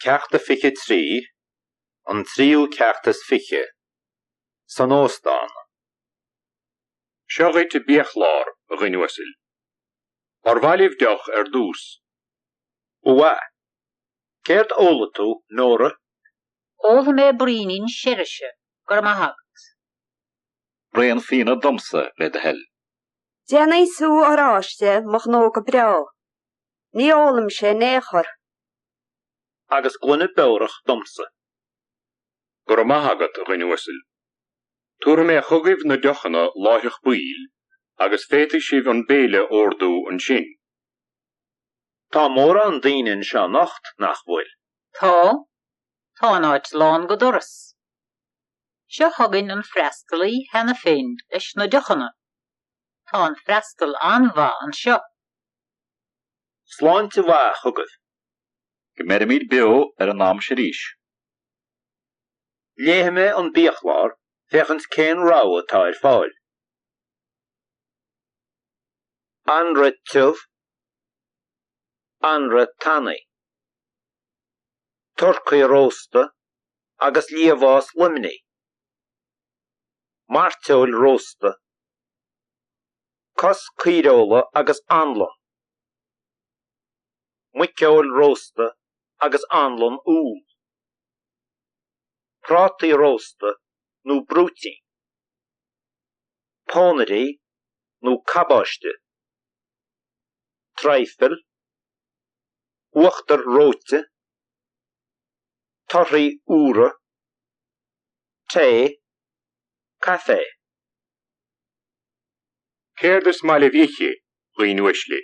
Ceacht a 23, An tríú ceacht is fiche, San óstán. Seo dhuit an biachlár, a dhuine uasail. Ar mhaith libh deoch ar dtús? Ba mhaith. Céard ólfaidh tú, Nóra? Ólfaidh mé braoinín seirise, go raibh maith agat. Braon fíona domsa, le do thoil. Déanfaidh sú oráiste mo ghnó go breá. Ní ólaimse in aon chor. Agus gloine beorach domsa. Go raibh maith agat, a dhuine uasail. Tabharfaidh mé chugaibh na deochanna láithreach baill agus féadfaidh sibh an béile a ordú ansin. Tá mórán daoine anseo anocht, nach bhfuil? Tá. Tá an áit lán go doras. Seo chugainn an freastalaí cheana féin leis na deochanna. Tá an freastal an-mhaith anseo. Sláinte mhaith chugaibh. Go mbeirimid beo ar an am seo arís. Léifidh mé an biachlár féachaint cén rogha atá ar fáil. Anraith tiubh, anraith tanaí, turcaí rósta agus liamhás Luimnigh, mairteoil rósta, cos caoireola agus anlann, muiceoil rósta agus anlann úll. prátaí rósta nó brúitín, pónairí nó cabáiste, traidhfil, uachtar reoite, torthaí úra, tae, caife. Céard is maith libh ithe, dhaoine uaisle?